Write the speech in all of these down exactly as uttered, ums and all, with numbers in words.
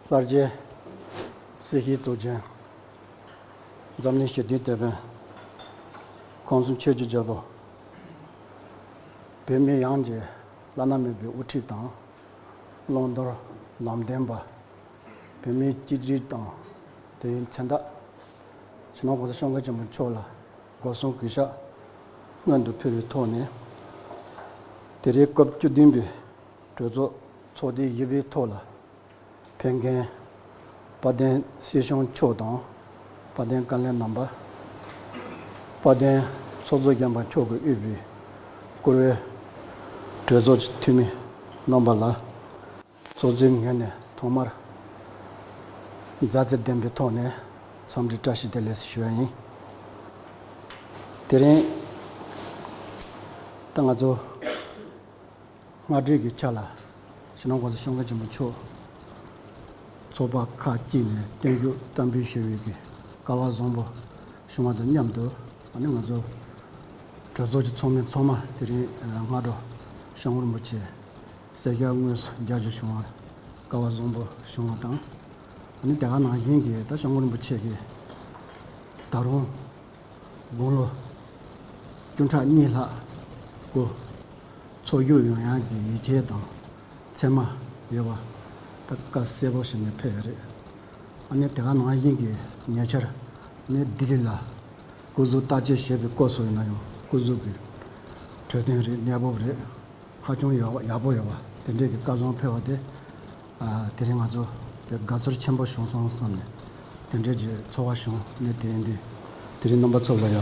ལྷར་བཅས་སྲིད་ཞིའི་གཙུག་རྒྱན། འཛམ་གླིང་ཞི་བདེའི་དེད་དཔོན། ཁམས་གསུམ་ཆོས་ཀྱི་རྒྱལ་པོ། བོད་མི་ཡོངས་ཀྱི་བླ་ན་མེད་པའི་དབུ་ཁྲིད་དང་། བླང་དོར་ལམ་སྟོན་པ། བོད་མིའི་གཅེས་འཛིན་དང་། དེའི་མཚན་རྟགས། ཕྱི་ནང་༸གོང་ས་༸སྐྱབས་མགོན་ཆེན་པོ་མཆོག་ལ་སྒོ་གསུམ་གུས་ཕྱག་སྔོན་དུ་ཕུལ་བའི་ཐོག་ནས། དེ་རིང་སྐབས་བཅུ་བདུན་པའི་གྲོས་ཚོགས་ཚོགས་དུས་བཞི་པའི་ཐོག་ལ་ཕེབས་མཁན་དཔལ་ལྡན་སྲིད་སྐྱོང་མཆོག་དང་། དཔལ་ལྡན་བཀའ་བློན་རྣམ་པ། དཔལ་ལྡན་ཚོགས་གཙོ་སྤྱི་པ་མཆོག་གིས་དབུས་པའི་བཀུར་འོས་གྲོས་ཚོགས་ཀྱི་འཐུས་མི་རྣམ་པ་ལ། ཚོགས་གཙོའི་ངོས་ནས་ཐོག་མར་མཛའ་བརྩེ་ལྡན་པའི་ཐོག་ནས་འཚམས་འདྲི་བཀྲ་ཤིས་བདེ་ལེགས་ཞུ་བ་ཡིན། དེ་རིང་ད་ང་ཚོ་སྔ་དྲོའི་གི་ཆ་ལ་ཕྱི་ནང་༸གོང་ས་༸སྐྱབས་མགོན་ཆེན་པོ་མཆོག་ཚོགས་པ་ཁག་ཅིག་ནས་བརྟན་བཞུགས་བསྟར་འབུལ་ཞུ་བའི་གི་སྐལ་བ་བཟང་པོ་བྱུང་བ་དང་མཉམ་དུ། ཨ་ནི་ང་ཚོ་གྲོས་ཚོགས་ཀྱི་ཚོགས་མི་ཚང་མ་དེ་རིང་སྔ་དྲོ་སྐྱབས་མགོན་རིན་པོ་ཆེ་གསལ་ཞལ་དངོས་སུ་མཇལ་རྒྱུ་བྱུང་བ་སྐལ་བ་བཟང་པོ་བྱུང་བ་དང་། ཨ་ནི་དེ་ག་ནང་བཞིན་གྱི་ད་སྐྱབས་མགོན་རིན་པོ་ཆེ་གིས་ད་རུང་དགུང་ལོ་བཅུ་ཕྲག་གཉིས་ལྷག་སྐུ་འཚོ་བཞུགས་ཡོང་ཡག་གི་ཡིད་ཆེས་དང་མཚན་སྨྲ་ཡོད་པ་ད་བཀའ་གསལ་པོ་ཞིག་ནས་ཕེབས་ཡོད་རེད། ཨ་ནི་དེ་ག་ནང་བཞིན་གྱི་ཉེ་ཆར་ནས་ལྡི་ལི་ལ་སྐུ་གཟུགས་བརྟག་དཔྱད་བྱེད་པའི་སྐབས་སུ་ཡིན་ན་ཡང་སྐུ་གཟུགས་ཀྱི་འཕྲོད་བསྟེན་རེད། གནས་བབ་རེད། ཧ་ཅང་ཡག་ཡག་པོ་ཡོད་པ་དེ་འདྲས་ཀྱི་བཀའ་བཟང་ཕེབས་པ་དེ། ཨ། དེ་རིང་ང་ཚོ་དེ་དགའ་ཚོར་ཆེན་པོ་བྱུང་སོང་བསམ་ནས་དེ་འདྲས་ཀྱི་ཚོར་བ་བྱུང་ནས། དེ་ཡིན་དུས་དེ་རིང་རྣམ་པ་ཚོ་ལ་ཡང་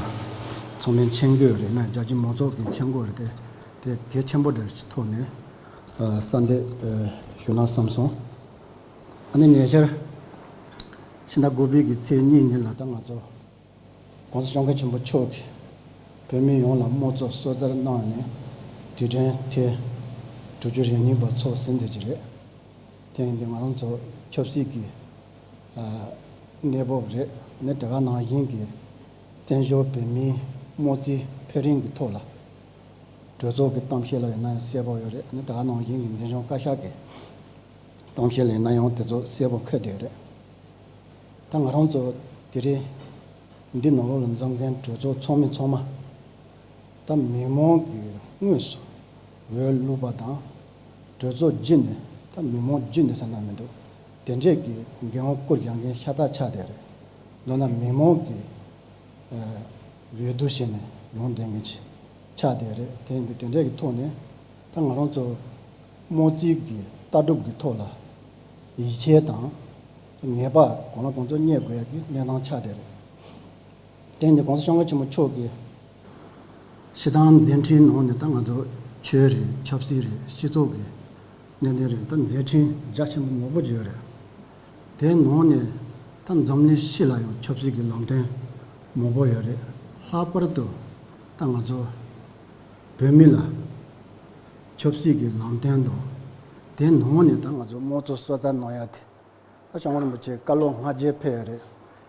ཚང་མས་མཁྱེན་དགོས་རེད་ན། རྒྱ་ཆེའི་མང་ཚོགས་ཀྱིས་མཁྱེན་དགོས་རེད་དེ། དེ་གལ་ཆེན་པོ་འདྲ་ཞིག་ཐོག་ནས། ཨ། གསལ་འདེབས། ཨ། ཞུ་ན་བསམ་སོང་། ཨ་ནི་ཉེ་ཆར་ཕྱི་ཟླ་དགུ་པའི་གི་ཚེས་གཉིས་ཉིན་ལ་ད་ང་ཚོ་༸གོང་ས་༸སྐྱབས་མགོན་ཆེན་པོ་མཆོག་གིས་བོད་མི་ཡོངས་ལ་དམངས་གཙོ་སྲོག་རྩ་གནང་ནས་དུས་དྲན་ཐེངས་དྲུག་ཅུ་རེ་གཉིས་པ་ཚོགས་ཟིན་མཛད་ཀྱི་རེད། དེ་ཡིན་དུས་ང་རང་ཚོ་ཆབ་སྲིད་ཀྱི། ཨ། གནས་བབ་རེད། ནས་དེ་ག་ནང་བཞིན་གྱི་བཙན་བྱོལ་བོད་མིའི་དམངས་གཙོའི་འཕེལ་རིམ་གྱི་ཐོག་ལ་གྲོས་ཚོགས་ཀྱི་གཏམ་བཤད་ལ་ཡིན་ན་ཡང་གསལ་པོ་ཡོད་རེད། ནས་དེ་ག་ནང་བཞིན་གྱི་འཛིན་སྐྱོང་བཀའ་ཤག་གི་གཏམ་བཤད་ལ་ཡིན་ན་ཡང་དེ་ཚོ་གསལ་པོ་འཁོད་བསྡད་ཡོད་རེད། ད་ང་རང་ཚོ་དེ་རིང་འདི་ནང་ལོགས་ལ་འཛོམས་མཁན་གྲོས་ཚོགས་ཚོགས་མི་ཚང་མ། ད་མི་མང་གིས་དངོས་སུ་འོས་བླུགས་པ་དང་། གྲོས་ཚོགས་བརྒྱུད་ནས། ད་མི་མང་བརྒྱུད་ནས་ཟེར་ན་མི་འདུག་དེ་འདྲས་ཀྱི་འགན་དབང་བསྐུར་བཞག་མཁན་ཤ་སྟག་ཆགས་བསྡད་རེད། མདོར་ན་མི་མང་གིས། ཨ། འོས་བསྡུ་བྱས་ནས་ཡོང་བསྡད་མཁན་ཅིག་ཆགས་བསྡད་རེད། དེ་ཡིན་དུས་དེ་འདྲས་ཀྱི་ཐོག་ནས་ད་ང་རང་ཚོ་དམངས་གཙོའི་གི་ལྟ་གྲུབ་ཀྱི་ཐོག་ལ་ཡིད་ཆེས་དང་ངེས་པ་གང་ལ་གང་འཚམ་རྙེད་དགོས་ཡག་གི་གནས་སྟངས་ཆགས་བསྡད་རེད། དེ་ཡིན་དུས་༸གོང་ས་༸སྐྱབས་མགོན་ཆེན་པོ་མཆོག་གིས་སྤྱིར་བཏང་མཛད་འཕྲིན་ནང་ནས་ད་ང་ཚོ་ཆོས་རེད། ཆབ་སྲིད་རེད། སྤྱི་ཚོགས་ཀྱི་གནད་དོན་རེད། ད་མཛད་འཕྲིན་རྒྱ་ཆེན་པོ་མང་པོ་ཅིག་ཡོད་རེད། དེའི་ནང་ནས་ད་འཛམ་གླིང་སྤྱི་ལ་ཡང་ཆབ་སྲིད་ཀྱི་ལམ་སྟོན་མང་པོ་ཡོད་རེད། ལྷག་པར་དུ་ད་ང་ཚོ་བོད་མི་ལ་ཆབ་སྲིད་ཀྱི་ལམ་སྟོན་དང་། དེའི་ནང་ནས་ད་ང་ཚོ་དམངས་གཙོ་སྲོག་རྩ་གནང་ཡ་དེ། ད་༸སྐྱབས་མགོན་རིན་པོ་ཆེ་བཀའ་སློབ་སྔ་རྗེས་ཕེབས་ཡོད་རེད།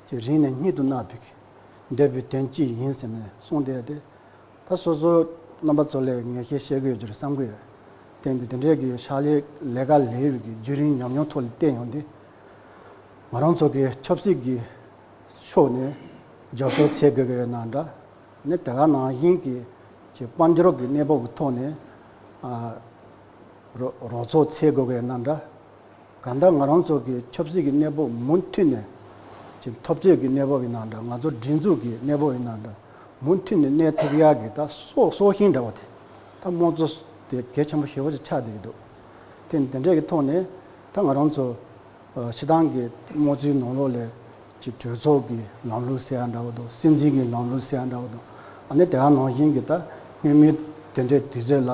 ཅེས་རིང་ནས་སྙིང་དུ་བརྣག་པའི་འདོད་པའི་དོན་ཅི་ཡིན་ཟེར་ནས་གསུངས་བསྡད་དེ། ད་སོ་སོ་རྣམ་པ་ཚོ་ལ་ངེས་ཤེས་བཤད་ཀྱི་ཡོད་རྒྱུ་རེད་བསམ་གྱི་ཡོད། དེ་འདི་དེ་འདྲའི་གི་ཕྱག་ལས་ལས་ཀ་ལས་པའི་གི་བརྒྱུད་རིམ་ཉམས་མྱོང་ཐོག་ལ་བལྟས་ཡོང་དུས། ང་རང་ཚོ་གི་ཆབ་སྲིད་ཀྱི་ཕྱོགས་ནས་རྒྱབ་སྐྱོར་བྱེད་དགོས་ཀྱི་ཡོད་ན་འདྲ། ནས་དེ་ག་ནང་བཞིན་གྱི་ཅིག་དཔལ་འབྱོར་གྱི་གནས་བབ་ཀྱི་ཐོག་ནས། ཨ། རོགས་རོགས་ཚོགས་འཚོལ་དགོས་ཀྱི་ཡོད་ན་འདྲ། གང་ལྟར་ང་རང་ཚོ་གི་ཆབ་སྲིད་ཀྱི་གནས་བབ་མུ་མཐུད་ནས་ཅིག་འཐབ་རྩོད་ཀྱི་གནས་བབ་ཡིན་ན་འདྲ། ང་ཚོ་སྒྲིག་འཛུགས་ཀྱི་གནས་བབ་ཡིན་ན་འདྲ། མུ་མཐུད་ནས་གནས་ཐུབ་ཡག་གི་ད་སྲོག་སྲོག་ཤིང་འདྲ་བོ་དེ་ད་དམངས་གཙོ་དེ་གལ་ཆེན་པོ་ཞེ་པོ་ཅིག་ཆགས་བསྡད་ཀྱི་འདུག་དེ་དེ་འདྲས་ཀྱི་ཐོག་ནས་ད་ང་རང་ཚོ། ཨ། སྤྱིར་བཏང་གི་དམངས་གཙོའི་ནང་ལོགས་ལ་ཅིག་གྲོས་ཚོགས་ཀྱི་ལམ་ལུགས་ཟེར་ཡ་འདྲ་བོ་དང་། སྲིད་འཛིན་གྱི་ལམ་ལུགས་ཟེར་ཡ་འདྲ་བོ་དང་། ཨ་ནི་དེ་ག་ནང་བཞིན་གྱི་ད་སྔོན་མའི་དེ་འདྲའི་དུས་ཚོད་ལ་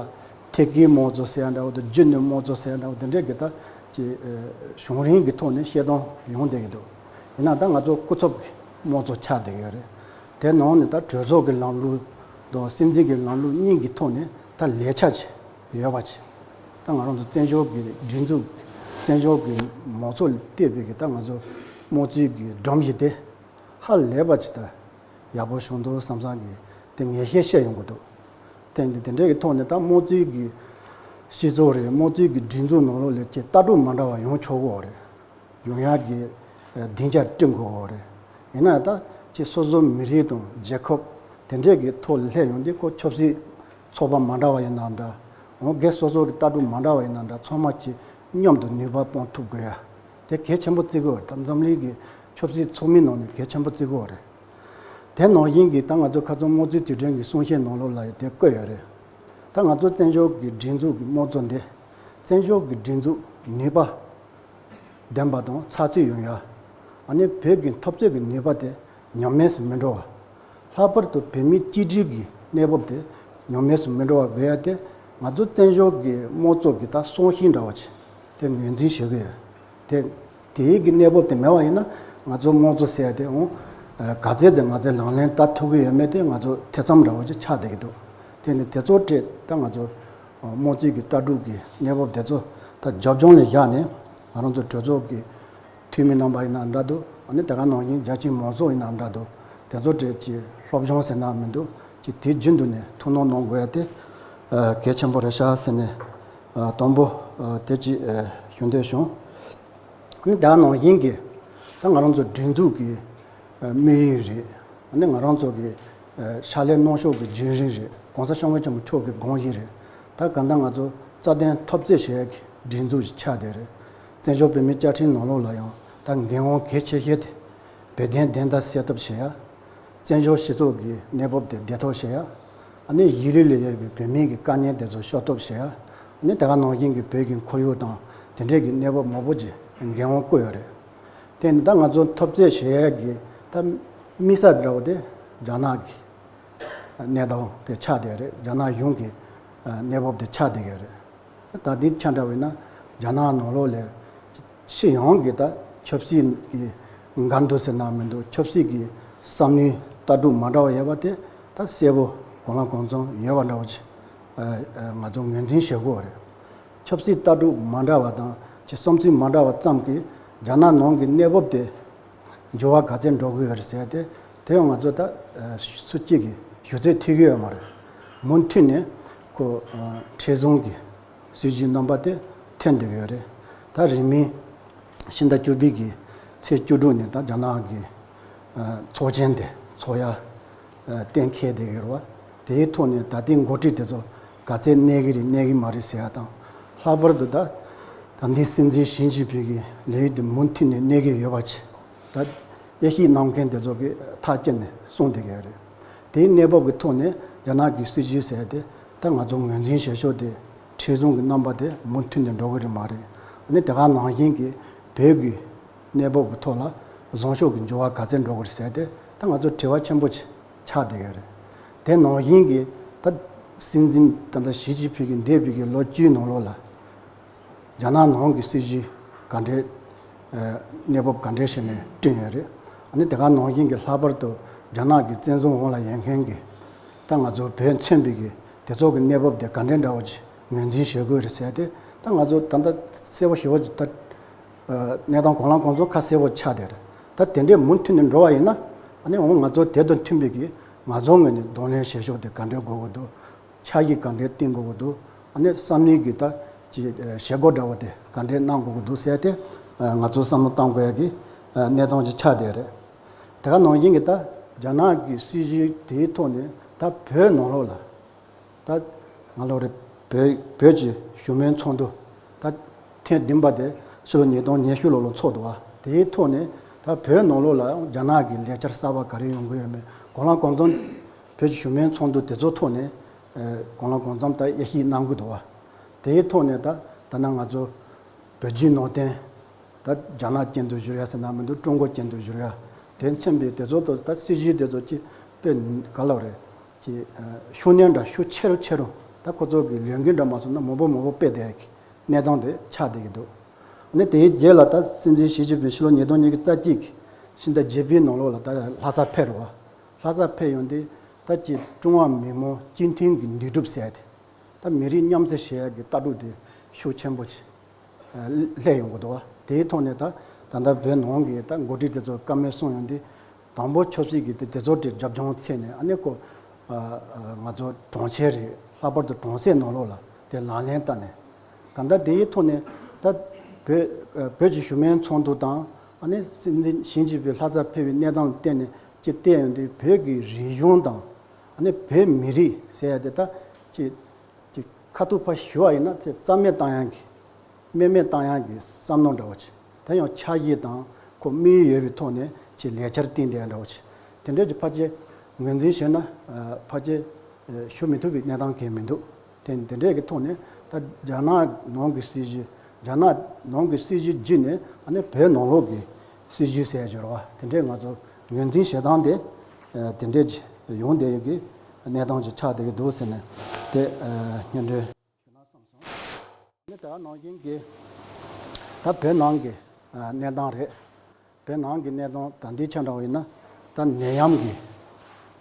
ཐད་ཀའི་དམངས་གཙོ་ཟེར་ཡ་འདྲ་བོ་དང་། རྒྱུན་གནས་དམངས་གཙོ་ཟེར་ཡ་འདྲ་བོ་དེ་འདྲའི་གི་ད་ཅིག་ཨ། གཞུང་རིམ་གྱི་ཐོག་ནས་བཤད་སྟངས་ཡོང་བསྡད་ཀྱི་འདུག་ཡིན་ན་ད་ང་ཚོ་སྐུ་ཚབ་ཀྱི་དམངས་གཙོ་ཆགས་བསྡད་ཀྱི་ཡོད་རེད། དེ་ནང་ནས་ད་གྲོས་ཚོགས་ཀྱི་ལམ་ལུགས་དང་སྲིད་འཛིན་གྱི་ལམ་ལུགས་གཉིས་ཀྱི་ཐོག་ནས་ད་ལས་འཆར་ཅིག་ཡོད་པ་ཅིག་ད་ང་རང་ཚོ་བཙན་བྱོལ་གྱི་སྒྲིག་འཛུགས། བཙན་བྱོལ་གྱི་མང་ཚོགས་ལ་བལྟས་པའི་གི་ད་ང་ཚོ་དམངས་གཙོའི་གི་སྒྲོམ་གཞི་དེ་ཧ་ལས་པ་ཅིག་ད་ཡག་པོ་བྱུང་འདུག་བསམ་བསམ་གྱི་དེ་ངེས་ཤེས་བཤད་ཡོང་གི་འདུག་དེ་འདི་དེ་འདྲའི་གི་ཐོག་ནས་ད་དམངས་གཙོའི་གི་སྤྱི་ཚོགས་རེད། དམངས་གཙོའི་གི་སྒྲིག་འཛུགས་ནང་ལོགས་ལ་ཅིག་ལྟ་གྲུབ་མ་འདྲ་བ་ཡོང་ཆོག་གི་ཡོད་རེད། ཡོང་ཡག་གི་སྡིངས་ཆ་བསྐྲུན་དགོས་པ་རེད། ཡིན་ན་ད་ཅིག་སོ་སོའི་མི་རིགས་དང་རྒྱལ་ཁབ་དེ་འདྲས་ཀྱི་ཐོག་ལ་སླེབས་ཡོང་དུས་ཁོ་ཆབ་སྲིད་ཚོགས་པ་མ་འདྲ་བ་ཡིན་ནའང་འདྲ། འོ་སྒེར་སོ་སོ་གི་ལྟ་གྲུབ་མ་འདྲ་བ་ཡིན་ནའང་འདྲ། ཚང་མ་ཅིག་མཉམ་དུ་ནུས་པ་སྤུངས་ཐུབ་དགོས་ཡ་དེ་གལ་ཆེན་པོ་བརྩི་གི་ཡོད་རེད། ད་འཛམ་གླིང་གི་ཆབ་སྲིད་ཚོགས་མིའི་ནང་ནས་གལ་ཆེན་པོ་བརྩི་གི་ཡོད་རེད། དེ་ནང་བཞིན་གྱི་ད་ང་ཚོ་ཁ་སང་དམངས་གཙོའི་དུས་དྲན་གྱི་གསུང་བཤད་ནང་ལོགས་ལ་ཡང་དེ་བཀོད་ཡོད་རེད། ད་ང་ཚོ་བཙན་བྱོལ་གྱི་སྒྲིག་འཛུགས་ཀྱི་དམངས་གཙོ་འདི་བཙན་བྱོལ་གྱི་སྒྲིག་འཛུགས་ནུས་པ་ལྡན་པ་དང་ཚགས་ཚུད་ཡོང་ཡ། ཨ་ནི་བོད་ཀྱི་འཐབ་རྩོད་ཀྱི་ནུས་པ་དེ་ཉམས་དམས་སུ་མི་འགྲོ་བ། ལྷག་པར་དུ་བོད་མིའི་གཅིག་སྒྲིལ་གྱི་གནས་བབ་དེ་ཉམས་དམས་སུ་མི་འགྲོ་བ་དགོས་ཡ་དེ་ང་ཚོ་བཙན་བྱོལ་གྱི་དམངས་གཙོ་གི་ད་སྲོག་ཤིང་འདྲ་བ་ཅིག་དེ་ངོས་འཛིན་བྱེད་དགོས་ཡ། དེ་དེའི་གི་གནས་བབ་དེ་མེད་པ་ཡིན་ན་ང་ཚོ་དམངས་གཙོ་ཟེར་ཡ་དེ་འོང་ག་ཚད་ཙམ་ང་ཚོས་ལག་ལེན་བསྟར་ཐུབ་ཀྱི་ཡོད་མེད་དེ་ང་ཚོ་ཐེ་ཚོམ་འདྲ་བོ་ཅིག་ཆགས་བསྡད་ཀྱི་འདུག་དེ་ནི་དེ་ཚོ་སྤྲད་ད་ང་ཚོ་དམངས་གཙོའི་གི་ལྟ་གྲུབ་ཀྱི་གནས་བབ་དེ་ཚོ་ད་རྒྱབ་ལྗོངས་ལ་བཞག་ནས་ང་རང་ཚོ་གྲོས་ཚོགས་ཀྱི་འཐུས་མི་རྣམ་པ་ཡིན་ན་འདྲ་འདུག་ཨ་ནི་དེ་ག་ནང་བཞིན་རྒྱ་ཆེའི་མང་ཚོགས་ཡིན་ན་འདྲ་འདུག་དེ་ཚོ་སྤྲད་ཀྱི་སློབ་སྦྱོང་ཟེར་ན་མི་འདུག་ཅིག་དེ་རྒྱུན་དུ་ནས་ཐུགས་སྣང་གནང་དགོས་ཡ་དེ་གལ་ཆེན་པོ་རེད་ཤག་ཟེར་ནས་དང་པོ་དེ་ཅིག་ཞུ་འདོད་བྱུང་། ཨ་ནི་དེ་ག་ནང་བཞིན་གྱི་ད་ང་རང་ཚོ་སྒྲིག་འཛུགས་ཀྱི་དམིགས་ཡུལ་རེད། ཨ་ནི་ང་རང་ཚོ་གི་ཕྱག་ལས་གནང་ཕྱོགས་ཀྱི་བརྒྱུད་རིམ་རེད། ༸གོང་ས་༸སྐྱབས་མགོན་ཆེན་པོ་མཆོག་གི་དགོངས་གཞི་རེད། ད་གང་ལྟར་ང་ཚོ་རྩ་དོན་འཐབ་རྩོད་བྱེད་ཡག་གི་སྒྲིག་འཛུགས་ཤིག་ཆགས་བསྡད་རེད། བཙན་བྱོལ་བོད་མིའི་བཅའ་ཁྲིམས་ནང་ལོགས་ལ་ཡང་ད་འགན་དབང་གལ་ཆེ་ཤོས་དེ་བོད་དོན་བདེན་མཐའ་གསལ་ཐབས་བྱེད་ཡ། བཙན་བྱོལ་སྤྱི་ཚོགས་ཀྱི་གནས་བབ་དེ་བདེ་ཐབས་བྱེད་ཡ། ཨ་ནི་གཞིས་ལུས་ལ་ཡོད་པའི་བོད་མིའི་གི་དཀའ་ངལ་དེ་ཚོ་ཤོར་ཐབས་བྱེད་ཡ། ཨ་ནི་དེ་ག་ནང་བཞིན་གྱི་བོད་ཀྱི་ཁོར་ཡུག་དང་དེ་འདྲས་ཀྱི་གནས་བབ་མང་པོ་ཅིག་འགན་དབང་བསྐུར་ཡོད་རེད། དེ་ནི་ད་ང་ཚོ་འཐབ་རྩོད་བྱེད་ཡ་གི་ད་དམིགས་ས་འདྲ་བོ་དེ་རྒྱ་ནག་གི་གནས་སྟངས་དེ་ཆགས་བསྡད་རེད། རྒྱ་ནག་གཞུང་གི་གནས་བབ་དེ་ཆགས་བསྡད་ཡོད་རེད། ད་འདི་ཆ་འདྲ་བས་ན་རྒྱ་ནག་ནང་ལོགས་ལ་སྤྱི་ཡོངས་ཀྱི་ད་ཆབ་སྲིད་ཀྱི་འགལ་འདུ་ཟེར་ན་མི་འདུག་ཆབ་སྲིད་ཀྱི་བསམ་བློའི་ལྟ་གྲུབ་མ་འདྲ་བ་ཡོད་པ་དེ་ད་གསལ་པོ་གང་ལ་གང་འཚམ་ཡོད་པ་འདྲ་བ་ཅིག་ང་ཚོ་ངོས་འཛིན་བྱེད་དགོས་པ་རེད། ཆབ་སྲིད་ལྟ་གྲུབ་མ་འདྲ་བ་དང་ཅིག་བསམ་ཚུལ་མ་འདྲ་བ་ཙམ་གྱིས་རྒྱ་ནག་ནང་གི་གནས་བབ་དེ་འགྱུར་བ་ག་ཚད་འགྲོ་གི་ཡོད་རེད་ཟེར་ཏེ་དེ་ཡང་ང་ཚོ་ད་སུ་གཅིག་གིས་ཞུ་ཚོད་ཐིག་གི་ཡོད་མ་རེད། མུ་མཐུད་ནས་ཁོ་མཁྲེགས་བཟུང་གི་སྲིད་ཇུས་རྣམ་པ་དེ་ཐོན་བསྡད་ཀྱི་ཡོད་རེད། ད་རིང་མིན་ཕྱི་ཟླ་བཅུ་པའི་གི་ཚེས་བཅུ་དྲུག་ནས་ད་རྒྱ་ནག་གི་ཚོགས་ཆེན་དེ་ཚོགས་ཡ་གཏན་འཁེལ་བསྡད་ཀྱི་ཡོད་རེད་བ། དེའི་ཐོག་ནས་ད་ལྟའི་འགོ་ཁྲིད་དེ་ཚོ་ག་ཚད་གནས་ཀྱི་རེད་གནས་ཀྱི་མ་རེད་ཟེར་ཡ་དང་། ལྷག་པར་དུ་ད་ད་ལྟའི་སྲིད་འཛིན་ཞི་ཅིན་ཕིང་གི་ལས་ཡུན་དེ་མུ་མཐུད་ནས་གནས་ཀྱི་ཡོད་པ་ཅིག་ད་དབྱེ་ཞིབ་གནང་མཁན་དེ་ཚོ་གིས་ཐག་བཅད་ནས་གསུངས་བསྡད་ཀྱི་ཡོད་རེད། དེའི་གནས་བབ་ཀྱི་ཐོག་ནས་རྒྱ་ནག་གི་སྲིད་ཇུས་ཟེར་དེ་ད་ང་ཚོ་ངོས་འཛིན་བྱེད་ཕྱོགས་དེ་མཁྲེགས་བཟུང་གི་རྣམ་པ་དེ་མུ་མཐུད་ནས་འགྲོ་གི་རེད་མ་རེད། ཨ་ནི་དེ་ག་ནང་བཞིན་གྱི་བོད་ཀྱི་གནས་བབ་ཀྱི་ཐོག་ལ་བཟང་ཕྱོགས་ཀྱི་འགྱུར་བ་ག་ཚད་འགྲོ་གི་རེད་ཟེར་དེ་ད་ང་ཚོ་དྲི་བ་ཆེན་པོ་ཆགས་བསྡད་ཀྱི་རེད། དེ་ནང་བཞིན་གྱི་ད་སྲིད་འཛིན་ད་ལྟ་ཞི་ཅིན་ཕིང་གིས་འདས་པའི་གི་ལོ་བཅུའི་ནང་ལོགས་ལ་རྒྱ་ནག་ནང་གི་སྲིད་ཇུས་ག་འདྲའི་གནས་བབ་ག་འདྲའི་ཞིག་ནས་བསྐྲུན་ཡོད་རེད། ཨ་ནི་དེ་ག་ནང་བཞིན་གྱི་ལྷག་པར་དུ་རྒྱ་ནག་གི་བཙན་བཟུང་འོག་ལ་ཡོད་མཁན་གྱི་ད་ང་ཚོ་བོད་མཚོན་པའི་གི་དེ་ཚོ་གི་གནས་བབ་དེ་ག་འདྲའི་འདྲ་བོ་ཅིག་ངོས་འཛིན་བྱེད་དགོས་རེད་ཟེར་ཏེ་ད་ང་ཚོ་ད་ལྟ་གསལ་པོ་ཞེ་པོ་ཅིག་ད་གནས་སྟངས་གང་ལ་གང་འཚམ་ཁ་གསལ་པོ་ཆགས་བསྡད་རེད། ད་དེ་འདྲའི་མུ་མཐུད་ནས་འགྲོ་བ་ཡིན་ན་ཨ་ནི་འོ་ང་ཚོ་དེ་དང་མཐུན་པའི་གི་ང་ཚོ་ངོས་ནས་གདོང་ལེན་བྱེད་ཕྱོགས་དེ་ག་འདྲའི་དགོས་ཀྱི་འདུག་འཆར་གཞི་ག་འདྲའི་བཏིང་དགོས་ཀྱི་འདུག་ཨ་ནི་བསམ་བློའི་གི་ད་ཅི་བྱེད་སྒོ་འདྲ་བོ་དེ་ག་འདྲའི་གནང་དགོས་ཀྱི་འདུག་ཟེར་ཏེ་ང་ཚོ་བསམ་བློ་གཏང་དགོས་ཡ་གི་གནས་སྟངས་ཅིག་ཆགས་བསྡད་རེད། དེ་ག་ནང་བཞིན་གྱི་ད་རྒྱ་ནག་གི་སྲིད་ཇུས་དེའི་ཐོག་ནས་ད་བོད་ནང་ལོགས་ལ་ད་ང་ལོ་རེ་བོད་བོད་ཀྱི་བཞུགས་མོལ་ཚོགས་འདུ་ད་ཐེངས་བདུན་པ་དེ་ཕྱི་ལོ་ཉིས་སྟོང་ཉི་ཤུ་ལོ་ལ་ཚོགས་འདུག་བ། དེའི་ཐོག་ནས་ད་བོད་ནང་ལོགས་ལ་རྒྱ་ནག་གི་ལས་འཆར་གསར་པ་ག་རེ་ཡོང་གི་ཡོད་མེད་གང་ལ་གང་འཚམ་བོད་ཀྱི་བཞུགས་མོལ་ཚོགས་འདུ་དེ་ཚོ་ཐོག་ནས་གང་ལ་གང་འཚམ་ད་དབྱེ་ཞིབ་གནང་གི་འདུག་བ། དེའི་ཐོག་ནས་ད་ད་ནང་ང་ཚོ་བོད་བརྒྱུད་ནང་བསྟན་ད་རྒྱ་ནག་ཅན་དུ་བསྒྱུར་ཡ་ཟེར་ན་མི་འདུག་ཀྲུང་གོ་ཅན་དུ་བསྒྱུར་ཡ་དེ་མཚོན་པའི་དེ་ཚོ་དང་ད་སྲིད་ཇུས་དེ་ཚོ་ཅིག་དཔེ་ག་ལབ་རེད། ཅིག་ཤུགས་སྣོན་འདྲ་ཤུགས་ཆེ་རུ་ཆེ་རུ་ད་ཁོ་ཚོ་གི་ལས་འགུལ་འདྲ་མ་སོང་ན་མང་པོ་མང་པོ་སྤེལ་བསྡད་ཡ་གི་གནས་སྟངས་དེ་ཆགས་བསྡད་ཀྱི་འདུག་ཨ་ནི་དེའི་རྗེས་ལ་ད་སྲིད་འཛིན་ཞི་ཅིན་ཕིང་ཕྱི་ལོ་ཉིས་སྟོང་ཉི་ཤུ་རྩ་གཅིག་གི་ཕྱི་ཟླ་བརྒྱད་པའི་ནང་ལོགས་ལ་ད་ལྷ་ས་ཕེབས་རེད་བ། ལྷ་ས་ཕེབས་ཡོང་དུས་ད་ཅིག་ཀྲུང་ཧྭ་མི་དམངས་སྤྱི་མཐུན་གྱི་འདུས་གྲུབ་ཟེར་ཏེ་ད་མི་རིགས་མཉམ་བསྲེས་བྱེད་ཡག་གི་ལྟ་གྲུབ་དེ་ཤུགས་ཆེན་པོ་ཅིག་སླེབས་ཡོང་གི་འདུག་བ། དེའི་ཐོག་ནས་ད་ད་ལྟ་བོད་ནང་གི་ད་འགོ་ཁྲིད་དེ་ཚོ་བཀའ་མོལ་གསུངས་ཡོང་དུས་དང་པོ་ཆབ་སྲིད་ཀྱི་དེ་དེ་ཚོ་དེ་རྒྱབ་ལྗོངས་ཚད་ནས་ཨ་ནི་ཁོ་ང་ཚོ་གྲོང་ཁྱེར་རེད། ལྷག་པར་དུ་གྲོང་གསེབ་ནང་ལོགས་ལ་དེ་ལག་ལེན་བསྟར་ནས་གང་ལྟར་དེའི་ཐོག་ནས་ད་ བོད་བོད་ཀྱི་གཞུང་མིན་ཚོགས་འདུ་དང་། ཨ་ནི་སྲིད་འཛིན་ཞི་ཅིན་ཕིང་ལྷ་སར་ཕེབས་པའི་གནས་སྟངས་ལ་བརྟེན་ནས་ཅིག་བལྟས་ཡོང་དུས། བོད་ཀྱི་རིག་གཞུང་དང་། ཨ་ནི་བོད་མི་རིགས་ཟེར་ཡ་དེ་ད་ཅིག་ཅིག་ཁ་ཐུག་ཕར་ཞུ་བ་ཡིན་ན། ཅིག་རྩ་མེད་བཏང་ཡག་གི། རྨེག་མེད་བཏང་ཡག་གི་བསམ་བློ་འདྲ་བོ་ཅིག། དེ་ཡང་འཆར་གཞི་དང་ཁོ་དམིགས་ཡུལ་ཡོད་པའི་ཐོག་ནས་ཅིག་ལས་འཆར་བཏིང་བསྡད་ཡག་འདྲ་བོ་ཅིག། དེ་འདྲས་ཀྱི་ཕལ་ཆེར་ངོས་འཛིན་བྱས་ན། ཨ། ཕལ་ཆེར་ཨ་ཞུ་མི་ཐུབ་པའི་གནས་སྟངས་གང་ཡང་མི་འདུག། དེ་དེ་འདྲས་ཀྱི་ཐོག་ནས་ད་རྒྱ་ནག་ནང་གི་སྲིད་བྱུས། རྒྱ་ནག་ནང་གི་སྲིད་བྱུས་བརྒྱུད་ནས། ཨ་ནི་བོད་ནང་ལོགས་ཀྱི་སྲིད་བྱུས་ཟེར་ཡག་འབྱོར་བ་དེ་འདྲས། ང་ཚོ་ངོས་འཛིན་བྱེད་སྟངས་དེ་ཨ་དེ་འདྲས་ཅིག་ཡོང་བསྡད་ཡོད་ཀྱི་གནས་སྟངས་ཅིག་ཆགས་བསྡད་ཀྱི་འདུག་ཟེར་ནས། དེ་ཨ་སྙན་སྒྲོན་ཞུ་ན་བསམ་སོང་། ཨ་ནི་དེ་ག་ནང་བཞིན་གྱི་ད་བོད་ནང་གི་ཨ་གནས་སྟངས་རེད། བོད་ནང་གི་གནས་སྟངས་ད་ལྟའི་ཆ་འདྲ་བ་ཡིན་ན། ད་ནད་ཡམས་ཀྱི།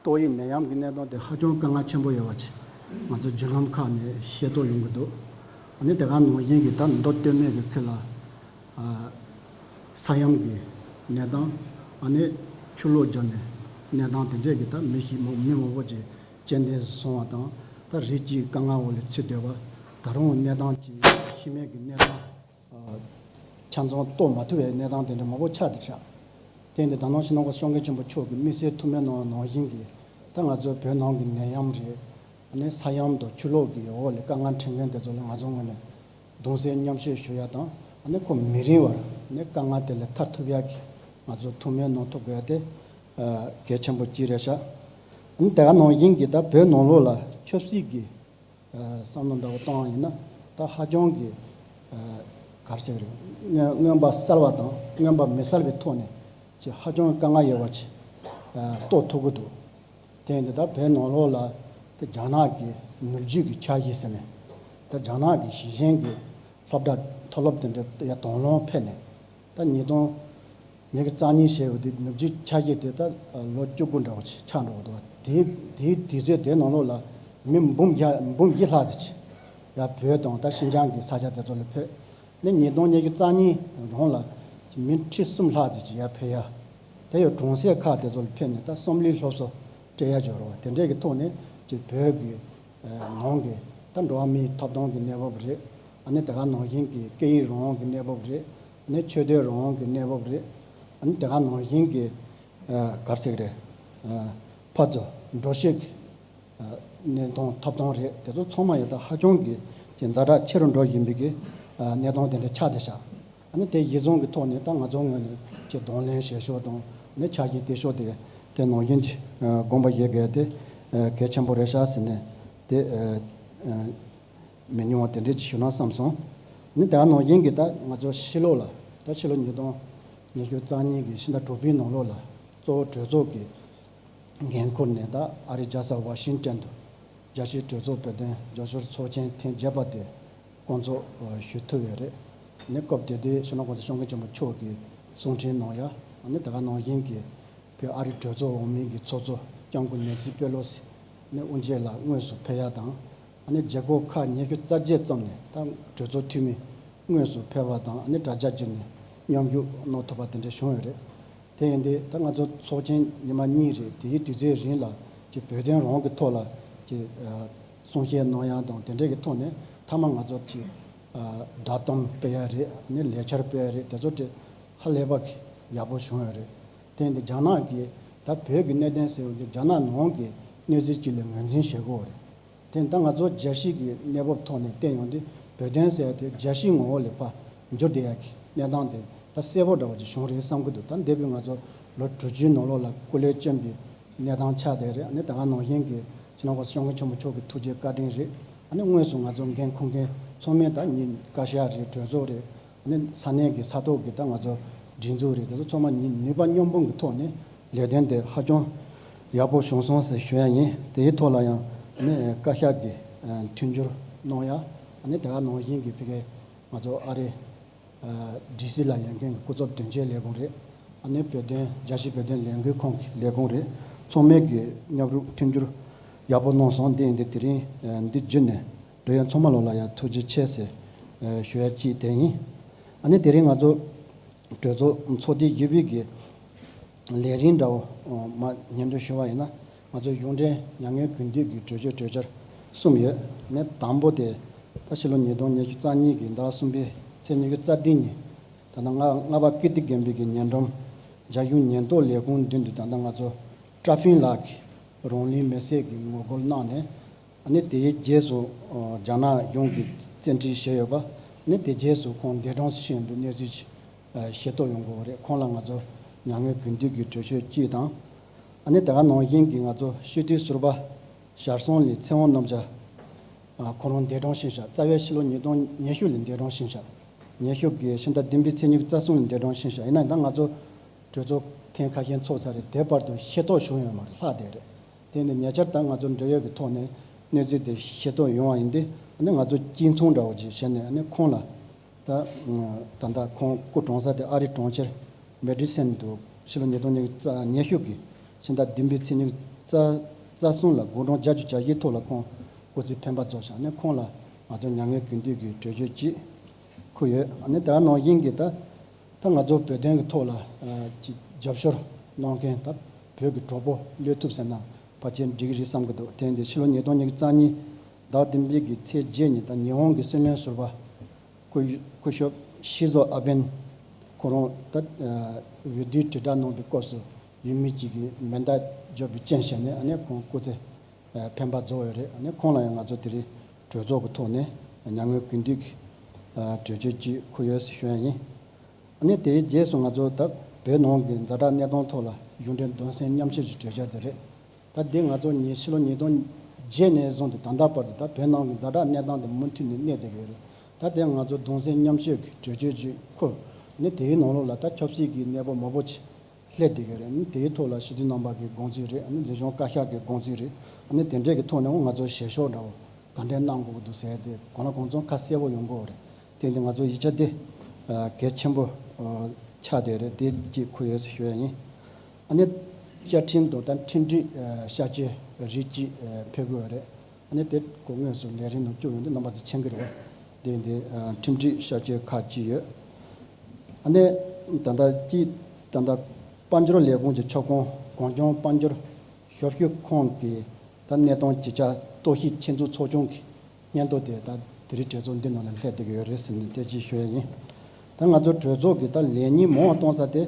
ཏོག་དབྱིབས་ནད་ཡམས་ཀྱི་གནས་སྟངས་དེ་ཧ་ཅང་དཀའ་ངལ་ཆེན་པོ་ཡོད་པ་ཅིག་ང་ཚོ་བརྒྱུད་ལམ་ཁག་ནས་ཤེས་རྟོགས་ཡོང་གི་འདུག། ཨ་ནི་དེ་ག་ནང་བཞིན་གྱི་ད་མདོ་སྟོད་སྨད་ཀྱི་ཁུལ་ལ་ཨ་ས་ཡམས་ཀྱི་གནས་སྟངས། ཨ་ནི་ཆུ་ལོག་བརྒྱབ་ནས་གནས་སྟངས་དེ་འདྲས་ཀྱི་ད་མི་ཞིག་མང་། མི་མང་པོ་ཅིག་རྐྱེན་འདས་སུ་སོང་བ་དང་། ད་རིགས་གཅིག་དཀའ་ངལ་འོག་ལ་ཚུད་བསྡད་པ། ད་རུང་གནས་སྟངས་ཀྱི་ཤི་རྨས་ཀྱི་གནས་སྟངས་ཆ་ཚང་རྟོགས་མ་ཐུབ་པའི་གནས་སྟངས་དེ་འདྲ་མང་པོ་ཆགས་བསྡད་ཤག། དེ་ཡིན་དུས་ད་ནང་སྤྱི་ནོར་༸གོང་ས་༸སྐྱབས་མགོན་ཆེན་པོ་མཆོག་གིས་དམིགས་བསལ་ཐུགས་སྨོན་གནང་བ་ནང་བཞིན་གྱི། ད་ང་ཚོའི་བོད་ནང་གི་ནད་ཡམས་རེད། ཨ་ནི་ས་ཡམས་དང་ཆུ་ལོག་གི་འོག་ལ་དཀའ་ངལ་འཕྲད་མཁན་དེ་ཚོ་ལ་ང་ཚོའི་ངོས་ནས་གདུང་སེམས་མཉམ་སྐྱེད་ཞུ་ཡ་དང་། ཨ་ནི་ཁོ་མི་རིང་བར་ནས་དཀའ་ངལ་དེ་ལས་ཐར་ཐུབ་ཡ་གི་ང་ཚོ་ཐུགས་སྨོན་གནང་ཐུབ་དགོས་ཡ་དེ་ཨ་གལ་ཆེན་པོ་གཅིག་རེད་ཤག། ཨ་ནི་དེ་ག་ནང་བཞིན་གྱི་ད་བོད་ནང་ལོགས་ལ་ཆབ་སྲིད་ཀྱི་ཨ་བསམ་བློ་འདྲ་བོ་བཏང་བ་ཡིན་ན། ད་ཧ་ཅང་གི་ཨ་ག་རེ་ཟེར་གྱི་རེད། མངོན་མངོན་པ་གསལ་བ་དང་མངོན་པ་མི་གསལ་བའི་ཐོག་ནས་ཅིག་ཧ་ཅང་དཀའ་ངལ་ཡོད་པ་ཅིག་ཨ་རྟོགས་ཐུབ་ཀྱི་འདུག། དེ་ཡིན་དུས་ད་བོད་ནང་ལོགས་ལ་དེ་རྒྱ་ནག་གི་ནུབ་རྒྱུད་ཀྱི་འཆར་གཞི་ཟེར་ནས། ད་རྒྱ་ནག་གི་ཞི་ཞིང་གི་སློབ་གྲྭ་མཐོ་སློབ་དེ་འདྲ་ཡར་དང་བླངས་ཕེབས་ནས། ད་ཉིས་སྟོང་ཉི་ཤུ་རྩ་གཉིས་ཞེས་པ་དེ་ནུབ་རྒྱུད་འཆར་གཞི་དེ་ད་ལོ་བཅུ་དགུ་འདྲ་བོ་ཅིག་ཆགས་འགྲོ་གི་འདུག་བ། དེའི་དེའི་དུས་ཚོད་དེ་ནང་ལོགས་ལ་མི་འབུམ་བརྒྱ་འབུམ་བཞི་ལྷག་ཙམ་ཅིག་ཡར་བོད་དང་ད་ཤིན་ཅང་གི་ས་ཆ་དེ་ཚོ་ལ་ཕེབས། ནས་ཉིས་སྟོང་ཉི་ཤུ་རྩ་གཉིས་གོང་ལ་མི་ཁྲི་གསུམ་ལྷག་ཙམ་ཅིག་ཡར་ཕེབས་ཡ། དེ་ཡང་གྲོང་གསེབ་ཁག་དེ་ཚོ་ལ་ཕེབས་ནས་ད་སོམ་ལི་སློབ་གསོ་སྤྲད་ཡ་འབྱོར་བ་དེ་འདྲས་ཀྱི་ཐོག་ནས་ཅིག་བོད་ཀྱི་ཨ་ནང་གི་ད་འགྲོ་བ་མིའི་ཐོབ་ཐང་གི་གནས་བབ་རེད། ཨ་ནི་དེ་ག་ནང་བཞིན་གྱི་སྐད་ཡིག་རང་དབང་གི་གནས་བབ་རེད། ཨ་ནི་ཆོས་དད་རང་དབང་གི་གནས་བབ་རེད། ཨ་ནི་དེ་ག་ནང་བཞིན་གྱི་ཨ་ག་རེ་ཟེར་གྱི་རེད། ཨ་ཕར་ཚུར་འགྲོ་སྐྱོད་ཀྱི་ཨ་གནས་སྟངས་ཐོབ་ཐང་རེད། དེ་ཚོ་ཚང་མ་ཡང་ད་ཧ་ཅང་གི་ཅིག་ཛ་དྲག་ཆེ་རུ་འགྲོ་བཞིན་པའི་གི་ཨ་གནས་སྟངས་དེ་འདྲ་ཆགས་བསྡད་ཤག། ཨ་ནི་དེ་གཞི་བཟུང་གི་ཐོག་ནས་ད་ང་ཚོའི་ངོས་ནས་ཅིག་གདོང་ལེན་བྱེད་ཕྱོགས་དང་། ཨ་ནི་འཆར་གཞི་གཏད་ཕྱོགས་དེ་དེ་ནང་བཞིན་གྱི་ཨ་དགོངས་པ་བཞེས་དགོས་དེ་ཨ་གལ་ཆེན་པོ་རེད་ཤག་ཟེར་ནས། དེ་ཨ་ཨ་མི་ཉུང་བ་དེ་འདྲས་ཅིག་ཞུ་ན་བསམ་སོང་། ཨ་ནི་དེ་ག་ནང་བཞིན་གྱི་ད་ང་ཚོ་ཕྱི་ལོགས་ལ། ད་ཕྱི་ལོ་ཉིས་སྟོང་ཉི་ཤུ་རྩ་གཉིས་ཀྱི་ཕྱི་ཟླ་དྲུག་པའི་ནང་ལོགས་ལ་གཙོ་བོ་གྲོས་ཚོགས་ཀྱི་འགན་ཁུར་ནས་ད་ཨ་རིའི་རྒྱལ་ས་ཝ་ཤིང་ཏན་དུ་རྒྱལ་སྤྱིའི་གྲོས་ཚོགས་བོད་དོན་རྒྱབ་སྐྱོར་ཚོགས་ཆེན་ཐེངས་བརྒྱད་པ་དེ་བསྐོང་ཚོགས་ཞུ་ཐུབ་ཡོད་རེད། ཨ་ནི་སྐབས་དེ་དུས་སྤྱི་ནོར་༸གོང་ས་༸སྐྱབས་མགོན་ཆེན་པོ་མཆོག་གིས་གསུང་འཕྲིན་གནང་ཡ། ཨ་ནི་དེ་ག་ནང་བཞིན་གྱི་བོད་ཨ་རི་གྲོས་ཚོགས་འོག་མིན་གྱི་ཚོགས་གཙོ་སྐྱབས་མགོན་ནེན་སི་པེ་ལོ་སི་ནི་དབུ་འབྱེད་ལ་དངོས་སུ་ཕེབས་ཡ་དང་། ཨ་ནི་བརྗེ་སྒོ་ཁག་ཉི་ཤུ་རྩ་བརྒྱད་ཙམ་ནས་ད་གྲོས་ཚོགས་འཐུས་མི་དངོས་སུ་ཕེབས་པ་དང་། ཨ་ནི་དྲ་རྒྱ་བརྒྱུད་ནས་མཉམ་ཞུགས་གནང་ཐུབ་པ་དེ་འདྲ་བྱུང་ཡོད་རེད། དེ་ཡིན་དུས་ད་ང་ཚོ་ཚོགས་ཆེན་ཉི་མ་གཉིས་རེད། དེའི་དུས་ཚོད་རིང་ལ་ཅིག་བོད་དོན་རང་གི་ཐོག་ལ་ཅིག་ཨ་གསུང་བཤད་གནང་ཡ་དང་། དེ་འདྲས་ཀྱི་ཐོག་ནས་མཐའ་མ་ང་ཚོ་ཅིག་ཨ་བསྒྲགས་གཏམ་སྤེལ་ཡ་རེད། ཨ་ནི་ལས་འཆར་སྤེལ་ཡ་རེད། དེ་ཚོ་དེ་ཧ་ལས་པ་གི་ཡག་པོ་བྱུང་ཡོད་རེད། དེ་ཡིན་དུས་རྒྱ་ནག་གིས་ད་བོད་ཀྱི་གནད་དོན་ཟེར་བ་འདི་རྒྱ་ནག་ནང་གི་གནས་ཚུལ་ཅིག་ལ་ངོས་འཛིན་བྱེད་དགོས་རེད། དེ་ད་ང་ཚོ་རྒྱལ་སྤྱི་གི་གནས་བབ་ཐོག་ནས་བལྟས་ཡོང་དུས། བོད་དོན་ཟེར་ཡ་དེ་རྒྱལ་སྤྱིའི་ངོ་བོ་ལ་ཕར་འགྱུར་བསྡད་ཡ་གི་གནས་སྟངས་དེ་ད་གསལ་པོ་འདྲ་བ་ཅིག་བྱུང་རེད་བསམ་གྱི་འདུག། ད་འདས་པའི་ང་ཚོ་ལོ་དྲུག་ཅུའི་ནང་ལོགས་ལ་སྐུ་ལས་བསྐྱོན་པའི་གནས་སྟངས་ཆགས་བསྡད་རེད། ཨ་ནི་དེ་ག་ནང་བཞིན་གྱི་སྤྱི་ནོར་༸གོང་ས་༸སྐྱབས་མགོན་ཆེན་པོ་མཆོག་གི་ཐུགས་རྗེ་བཀའ་དྲིན་རེད། ཨ་ནི་དངོས་སུ་ང་ཚོ་འགན་འཁུར་མཁན་ཚང་མས། ད་ཉིན་བཀའ་ཤག་རེད། གྲོས་ཚོགས་རེད། ཨ་ནི་ས་གནས་ཀྱི་ས་ཐོག་གི་ད་ང་ཚོ་སྒྲིག་འཛུགས་རེད། དེ་ཚོ་ཚང་མ་ནུས་པ་མཉམ་སྤུངས་ཀྱི་ཐོག་ནས་ལས་དོན་དེ་ཧ་ཅང་ཡག་པོ་བྱུང་སོང་ཟེར་ཞུ་ཡ་ཡིན། དེའི་ཐོག་ལ་ཡང་ཨ་ནི་བཀའ་ཤག་གིས་མཐུན་འགྱུར་གནང་ཡ། ཨ་ནི་དེ་ག་ནང་བཞིན་གྱི་ཕ་གིའི་ང་ཚོ་ཨ་རི་ཌི་སི་ལ་ཡོད་མཁན་གྱི་སྐུ་ཚབ་དོན་གཅོད་ལས་ཁུངས་རེད། ཨ་ནི་བོད་དོན་རྒྱལ་སྤྱིའི་བོད་དོན་ལས་འགུལ་ཁང་གི་ལས་ཁུངས་རེད། ཚང་མས་ཀྱི་མཉམ་རུབ་མཐུན་འགྱུར་ཡག་པོ་གནང་སོང་། འདི་ཡིན་དུས་དེ་རིང་འདི་བརྒྱུད་ནས་འབྲེལ་ཡོད་ཚང་མ་ལོ་ལ་ཡང་ཐུགས་རྗེ་ཆེ་ཟེར་ཞུ་ཡ་གཅིག་དེ་ཡིན། ཨ་ནི་དེ་རིང་ང་ཚོ་གྲོས་ཚོགས་ཚོགས་དུས་བཞི་པའི་གི་ལས་རིམ་འདྲ་བོ་མར་སྙན་སྒྲོན་ཞུ་བ་ཡིན་ན། ང་ཚོའི་གཞུང་འབྲེལ་མྱ་ངན་གུས་འདུད་ཀྱི་གྲོས་ཆོད་གྲོས་འཆར་གསུམ་ཡོད། ནས་དང་པོ་དེ་ད་ཕྱི་ལོ་ཉིས་སྟོང་ཉི་ཤུ་རྩ་གཉིས་ཀྱི་ཟླ་གསུམ་པའི་ ཚེས་ཉི་ཤུ་རྩ་བདུན་ཉིན་ད་ལྟ་ང་རྔ་པ་ཀིརྟི་དགོན་པའི་གི་ཉེ་འགྲམ་རྒྱ་གཞུང་ཉེན་རྟོག་ལས་ཁུངས་མདུན་དུ་ད་ལྟ་ང་ཚོ་ཀྲ་ཕིན་ལགས་ཀྱིས་རང་ལུས་མེར་སྲེག་གི་ངོ་རྒོལ་གནང་ནས། ཨ་ནི་དེའི་རྗེས་སུ་ཨ་རྒྱ་ནག་གཞུང་གིས་བཙན་ཁྲིད་བྱས་ཡོད་པ། ཨ་ནི་དེ་རྗེས་སུ་ཁོང་འདས་གྲོངས་སུ་ཕྱིན་ཡོད་པའི་གནས་ཚུལ་ཅིག་ཨ་ཤེས་རྟོགས་ཡོང་གི་ཡོད་རེད། ཁོང་ལ་ང་ཚོ་མྱ་ངན་གུས་འདུད་ཀྱི་གྲོས་ཆོད་གཅིག་དང་། ཨ་ནི་དེ་ག་ནང་བཞིན་གྱི་ང་ཚོ་སྤྱི་འཐུས་ཟུར་པ་ཞར་སོང་ལས་ཚེ་དབང་རྣམ་རྒྱལ། ཨ་ཁོ་རང་འདས་གྲོངས་ཕྱིན་ཤག་རྩ་བའི་ཕྱི་ལོ་ཉིས་སྟོང་ཉི་ཤུ་ལ་འདས་གྲོངས་ཕྱིན་ཤག་ཉི་ཤུ་གི་ཕྱི་ཟླ་བདུན་པའི་ཚེས་ཉི་ཤུ་རྩ་གསུམ་ལ་འདས་གྲོངས་ཕྱིན་ཤག་ཡིན་ན་ཡང་ད་ང་ཚོ་གྲོས་ཚོགས་ཐེངས་ཁ་ཤས་འཚོགས་ཚར་རེད། དེ་བར་དུ་ཤེས་རྟོགས་བྱུང་ཡོད་མ་རེད། ལྷག་བསྡད་རེད། དེ་ནི་ཉེ་ཆར་ད་ང་ཚོ་འབྲེལ་ཡོད་ཀྱི་ཐོག་ནས་གནས་ཚུལ་དེ་ཤེས་རྟོགས་ཡོང་བ་ཡིན་ཏེ། ཨ་ནི་ང་ཚོ་གཅིག་མཚུངས་འདྲ་བོ་ཅིག་བྱས་ནས། ཨ་ནི་ཁོང་ལ་ད་ད་ལྟ་ཁོང་སྐུ་གྲོངས་ས་དེ་ཨ་རིའི་གྲོང་ཁྱེར་མེ་ཌི་སན་དུ་ཕྱི་ལོ་ཉིས་སྟོང་ཉི་ཤུ་རྩ་ཉི་ཤུ་གི་ཕྱི་ཟླ་བདུན་པའི་ཚེས་ཉི་ཤུ་རྩ་རྩ་གསུམ་ལ་དགུང་གྲངས་བརྒྱད་ཅུ་གྱ་བཞིའི་ཐོག་ལ་ཁོང་སྐུ་ཚེ་འཕེན་པ་རྫོགས་ཤག་ཨ་ནི་ཁོང་ལ་ང་ཚོ་མྱ་ངན་གུས་འདུད་ཀྱི་གྲོས་ཆོད་ཅིག་ཁུར་ཡོད། ཨ་ནི་དེ་ག་ནང་བཞིན་གྱི་ད་ད་ང་ཚོ་བོད་དོན་གྱི་ཐོག་ལ་ཨ་ཅིག་རྒྱབ་སྐྱོར་གནང་མཁན་ད་བོད་ཀྱི་གྲོགས་པོ་བློས་ཐུབ་ཟེར་ན་ཕལ་ཆེར་འགྲིག་གི་རེད་བསམ་གྱི་འདུག་དེ་ཡིན་དུས་ཕྱི་ལོ་ཉིས་སྟོང་ཉི་ཤུ་རྩ་གཉིས་ཟླ་བདུན་པའི་གི་ཚེས་བརྒྱད་ཉིན་ད་ཉི་ཧོང་གི་སྲིད་བློན་ཟུར་པ་སྐུ་སྐུ་ཞབས་ཤིན་ཛོ་ཨ་བེ་ཁོ་རང་ད་ཨ་འོས་བསྡུའི་དྲིལ་བསྒྲགས་གནང་བའི་སྐབས་སུ་ཡུལ་མི་གཅིག་གིས་མེ་མདའ་བརྒྱབ་པའི་རྐྱེན་བྱས་ནས། ཨ་ནི་ཁོང་སྐུ་ཚེ་འཕེན་པ་རྫོགས་ཡོད་རེད། ཨ་ནི་ཁོང་ལ་ཡང་ང་ཚོ་དེ་རིང་གྲོས་ཚོགས་ཀྱི་ཐོག་ནས་མྱ་ངན་གུས་འདུད་ཀྱི་ཨ་གྲོས་ཆོད་ཅིག་ཁུར་ཡོད་ཟེར་ཞུ་ཡ་ཡིན། ཨ་ནི་དེའི་རྗེས་སུ་ང་ཚོ་ད་བོད་ནང་གི་ཛ་དྲག་གནས་སྟངས་ཐོག་ལ་གཞུང་འབྲེལ་གདུང་སེམས་མཉམ་སྐྱེད་ཀྱི་གྲོས་འཆར་དེ་རེད། ད་འདི་ང་ཚོ་ཉིས་ཕྱི་ལོ་ཉིས་སྟོང་བརྒྱད་ནས་བཟུང་སྟེ་ད་ལྟ་བར་དུ་ད་བོད་ནང་གི་ཛ་དྲག་གནས་སྟངས་དེ་མུ་མཐུད་ནས་གནས་བསྡད་ཀྱི་ཡོད་རེད། ད་དེ་ང་ཚོ་གདུང་སེམས་མཉམ་སྐྱེད་ཀྱི་གྲོས་ཆོད་ཅིག་ཁུར། ཨ་ནི་དེའི་ནང་ལོགས་ལ་ད་ཆབ་སྲིད་ཀྱི་གནས་བབ་མང་པོ་ཅིག་སླེབས་བསྡད་ཀྱི་རེད། ཨ་ནི་དེའི་ཐོག་ལ་སྤྱི་འཐུས་རྣམ་པ་གི་དགོངས་ཚུལ་རེད། ཨ་ནི་འཛིན་སྐྱོང་བཀའ་ཤག་གི་དགོངས་ཚུལ་རེད། ཨ་ནི་དེ་འདྲས་ཀྱི་ཐོག་ནས་ང་ཚོ་བཞེས་ཕྱོགས་འདྲ་བོ་ག་འདྲས་གནང་དགོས་ཀྱི་འདུག་ཟེར་དེ་གང་ལ་གང་འཚམ་ཁ་གསལ་པོ་ཡོང་གི་ཡོད་རེད། དེ་ནི་ང་ཚོ་ཡིག་ཆ་དེ་ཨ་གལ་ཆེན་པོ་ཨ་ཆགས་བསྡད་རེད། དེ་གཅིག་ཁུར་ཡོད་ཟེར་ཞུ་ཡ་ཡིན། ཨ་ནི་བཅའ་ཁྲིམས་དང་ད་ཁྲིམས་སྒྲིག་ཨ་ཤར་བསྐྱོད་རིགས་གཅིག་ཨ་ཕེབས་དགོས་ཡོད་རེད། ཨ་ནི་དེ་ཁོ་དངོས་སུ་ལས་རིམ་ནང་བཅུག་ཡོང་དུས་རྣམ་པ་ཚོ་མཁྱེན་གྱི་རེད་བ། དེ་འདི་ཨ་ཁྲིམས་སྒྲིག་ཤར་བསྐྱོད་ཁག་ཅིག་ཡོད། ཨ་ནི་ད་ལྟ་ཅིག་ད་ལྟ་དཔལ་འབྱོར་ལས་ཁུངས་ཀྱི་ཁྱབ་ཁོངས་གངས་ལྗོངས་དཔལ་འབྱོར་ཞབས་ཞུ་ཁང་གི་ད་གནས་སྟངས་ཇི་ཆགས་རྟོག་ཞིབ་ཆེད་འཛུགས་ཚོགས་ཆུང་གི་སྙན་ཐོ་དེ་ད་དེ་རིང་གྲོས་ཚོགས་འདི་ནང་ལ་སླེབས་བསྡད་ཀྱི་ཡོད་རེད་ཟེར་ནས་དེ་ཅིག་ཞུ་ཡ་ཡིན། ད་ང་ཚོ་གྲོས་ཚོགས་ཀྱི་ད་ལས་ཉིན་མང་བ་གཏོང་ས་དེ།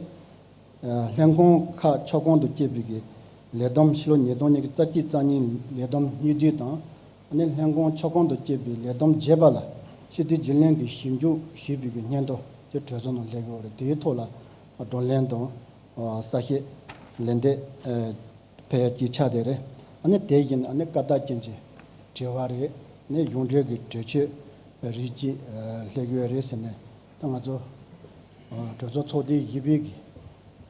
ལྷན་ཁང་ཁག་ཁྱབ་ཁོངས་དུ་སྐྱེས་པའི་གི་ལས་བསྡོམས་ཕྱི་ལོ་ཉིས་སྟོང་ཉི་ཤུ་རྩ་གཅིག་རྩ་གཉིས་ལས་བསྡོམས་སྙིང་བསྡུས་དང་། ཨ་ནི་ལྷན་ཁང་ཁྱབ་ཁོངས་དུ་སྐྱེས་པའི་ལས་བསྡོམས་རྒྱས་པ་ལ་སྤྱི་འཐུས་རྒྱུན་ལས་ཀྱིས་ཞིབ་འཇུག་ཞུས་པའི་གི་སྙན་ཐོ་དེ་གྲོས་ཚོགས་ནང་སླེབས་ཡོད་རེད། དེའི་ཐོག་ལ་བགྲོ་གླེང་དང་གསལ་བཤད་ལན་འདེབས་ཕེབས་ཡ་གཅིག་ཆགས་བསྡད་རེད། ཨ་ནི་དེ་བཞིན་ཨ་ནི་བཀའ་རྟགས་ཅན་གྱི་དྲི་བ་རེད། ཨ་ནི་གཞུང་འབྲེལ་གྱི་གྲོས་ཆོད་རིགས་གཅིག་སླེབས་ཡོད་རེད་ཟེར་ནས། ད་ང་ཚོ་གྲོས་ཚོགས་ཚོགས་དུས་བཞི་པའི་གི་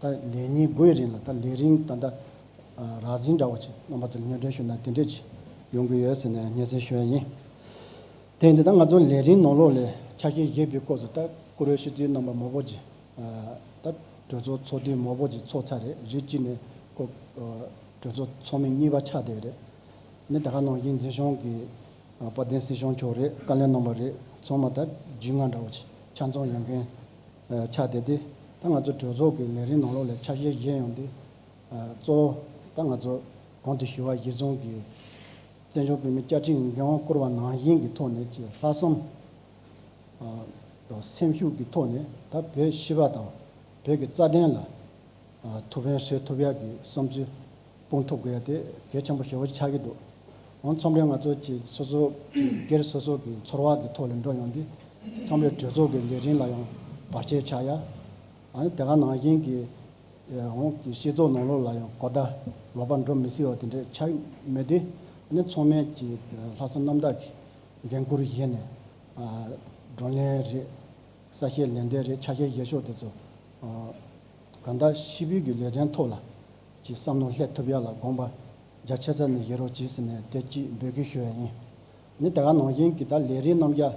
ད་ལས་ཉིན་དགུའི་རིང་ལ་ད་ལས་རིམ་ད་ལྟ་རགས་ཟིན་འདྲ་བོ་ཅིག་རྣམ་པ་ཚོར་སྙན་སྒྲོན་ཞུ་ན་དེ་འདྲས་ཅིག་ཡོང་གི་ཡོད་ཟེར་ནས་སྙན་སེང་ཞུ་ཡ་ཡིན། དེ་ཡིན་དུས་ད་ང་ཚོ་ལས་རིམ་ནང་ལོགས་ལས་ཆ་ཤས་བཞི་པའི་སྐོར་སུ་ད་བཀུར་འོས་སྤྱི་འཐུས་རྣམ་པ་མང་པོ་ཅིག་ད་གྲོས་ཚོགས་ཚོགས་དུས་མང་པོ་ཅིག་ཚོགས་ཚར་རེད། རིགས་གཅིག་ནས་ཁོ་གྲོས་ཚོགས་ཚོགས་མི་གཉིས་པ་ཆགས་བསྡད་རེད། ནི་ད་ག་ནང་བཞིན་འཛིན་སྐྱོང་གི་དཔལ་ལྡན་སྲིད་སྐྱོང་མཆོག་རེད། བཀའ་བློན་རྣམ་པ་རེད། ཚང་མ་ད་བརྒྱུད་ལམ་འདྲ་བོ་ཆ་ཚང་ཡོང་མཁན་ཆགས་བསྡད་དེ། ད་ང་ཚོ་གྲོས་ཚོགས་ཀྱི་ལས་རིམ་ནང་ལོགས་ལས་ཆ་ཤས་བཞི་ཡོང་དུས། གཙོ་བོ་ད་ང་ཚོ་གོང་དུ་ཞུས་པ་གཞིར་བཟུང་གིས་བཙན་བྱོལ་བོད་མིའི་བཅའ་ཁྲིམས་འགན་དབང་བསྐུར་བ་ནང་བཞིན་གྱི་ཐོག་ནས་ཀྱི་ལྷག་བསམ་དང་སེམས་ཤུགས་ཀྱི་ཐོག་ནས་ད་བོད་སྤྱི་པ་དང་བོད་ཀྱི་རྩ་དོན་ལ་ཐུགས་ཕན་གསོས་ཐུབ་ཡག་གི་བསམ་ཚུལ་སྤུངས་ཐུབ་དགོས་ཡ་དེ་གལ་ཆེན་པོ་ཞེ་པོ་ཆགས་ཀྱི་འདུག་འོ་མཚམས་རེ་ང་ཚོ་ཀྱི་སོ་སོ་ཀྱི་སྒེར་སོ་སོ་གི་ཚོར་བ་གི་ཐོག་ལ་འགྲོ་ཡོང་དུས་མཚམས་རེ་གྲོས་ཚོགས་ཀྱི་ལས་རིམ་ལ་ཡང་བར་ཆད་ཆགས་ཡ། ཨ་ནི་དེ་ག་ནང་བཞིན་གྱི་འོང་གི་སྤྱི་ཚོགས་ནང་ལོགས་ལ་ཡང་གོ་བརྡ་ལོག་པ་འགྲོ་མི་སྲིད་པ་དེ་འདྲ་ཆགས་མེད་དུས། ཨ་ནི་ཚང་མས་ཀྱི་ལྷག་བསམ་རྣམ་དག་གི་འགན་འཁུར་བཞེས་ནས་བགྲོ་གླེང་རེད། གསལ་བཤད་ལན་འདེབས་རེད། ཆ་ཤས་བཞེས་ཕྱོགས་དེ་ཚོ་གང་ལྟར་ཞི་བའི་གི་ལས་དོན་ཐོག་ལ་ཀྱི་བསམ་བློ་སླེབས་ཐུབ་ཡ་ལ་དགོངས་པ་རྒྱ་ཆེ་ས་ནས་བཞེས་རོགས་གྱིས་ཟེར་ནས་དེ་གཅིག་འབོད་སྐུལ་ཞུ་ཡ་ཡིན། ནི་དེ་ག་ནང་བཞིན་གྱི་ད་ལས་རིམ་རྣམ་གཞག་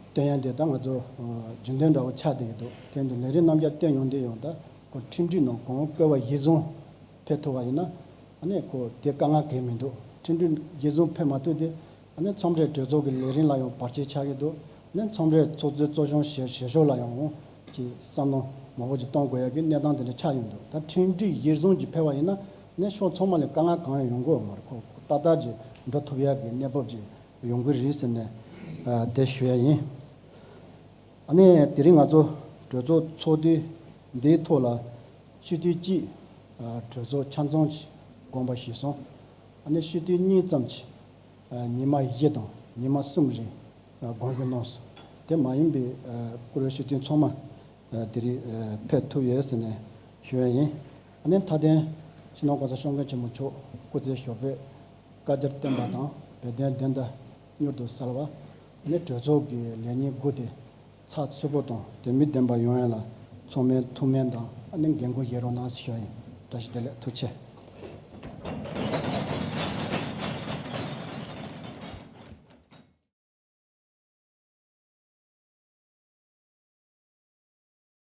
སྟོན་ཡ་དེ་ད་ང་ཚོ་རྒྱུན་ལྡན་འདྲ་བོ་ཆགས་བསྡད་ཀྱི་འདུག་དེ་འདི་ལས་རིམ་རྣམ་གཞག་སྟོན་ཡོང་དུས་ཡང་ད་ཁོ་ཁྲིམས་སྒྲིག་ནང་གོང་བཀོད་པ་གཞིར་བཟུང་ཕེབས་ཐུབ་པ་ཡིན་ན། ཨ་ནི་ཁོ་དེ་དཀའ་ངལ་གང་ཡང་མི་འདུག་ཁྲིམས་སྒྲིག་གཞིར་བཟུང་ཕེབས་མ་ཐུབ་དུས། ཨ་ནི་མཚམས་རེ་གྲོས་ཚོགས་ཀྱི་ལས་རིམ་ལ་ཡང་བར་ཆད་ཆགས་ཀྱི་འདུག་ཨ་ནི་མཚམས་རེ་ཚོགས་གཙོས་གཙོ་སྐྱོང་བྱེད་བྱེད་ཕྱོགས་ལ་ཡང་ཀྱི་བསམ་བློ་མང་པོ་ཅིག་གཏོང་དགོས་ཡ་གི་གནས་སྟངས་དེ་འདྲ་ཆགས་ཡོང་འདུག་ད་ཁྲིམས་སྒྲིག་གཞིར་བཟུང་གྱིས་ཕེབས་པ་ཡིན་ན་ནི་ཕྱོགས་ཚང་མ་ལ་དཀའ་ངལ་གང་ཡང་ཡོང་གི་ཡོད་མ་རེད། ཁོ་ཏག་ཏག་ཅིག་འགྲོ་ཐུབ་ཡ་གི་གནས་བབ་ཅིག་ཡོང་གི་རེད་ཟེར་ནས་ཨ་དེ་ཞུ་ཡ་ཡིན། ཨ་ནི་དེ་རིང་ང་ཚོ་གྲོས་ཚོགས་ཚོགས་དུས་འདིའི་ཐོག་ལ་སྤྱི་འཐུས་གཅིག་ཨ་གྲོས་ཚོགས་ཆ་ཚང་གི་དགོངས་པ་ཞུས་སོང་། ཨ་ནི་སྤྱི་འཐུས་གཉིས་ཙམ་གྱིས་ཨ་ཉི་མ་བཞི་དང་ཉི་མ་གསུམ་རིང་ཨ་དགོངས་ཞུ་གནང་སོང་། དེ་མ་ཡིན་པའི་ཨ་བཀུར་འོས་སྤྱི་འཐུས་ཚང་མ་ཨ་དེ་རིང་ཨ་ཕེབས་ཐུབ་ཡོད་ཟེར་ནས་ཞུ་ཡ་ཡིན། ཨ་ནི་མཐའ་དོན་སྤྱི་ནོར་༸གོང་ས་༸སྐྱབས་མགོན་ཆེན་པོ་མཆོག་སྐུ་ཚེ་ཞབས་པད་བསྐལ་བརྒྱར་བརྟན་པ་དང་བོད་དོན་བདེན་མཐའ་མྱུར་དུ་གསལ་བ། ཨ་ནི་གྲོས་ཚོགས་ཀྱི་ལས་ཉིན་དགུ་དེ་ཚགས་ཚུད་པོ་དང་དོན་སྨིན་ལྡན་པ་ཡོང་ཡ་ལ་ཚང་མས་ཐུགས་སྨོན་དང་ཨ་ནི་འགན་འཁུར་བཞེས་རོགས་གནང་ཞུ་ཡ་ཡིན། བཀྲ་ཤིས་བདེ་ལེགས། ཐུགས་རྗེ་ཆེ།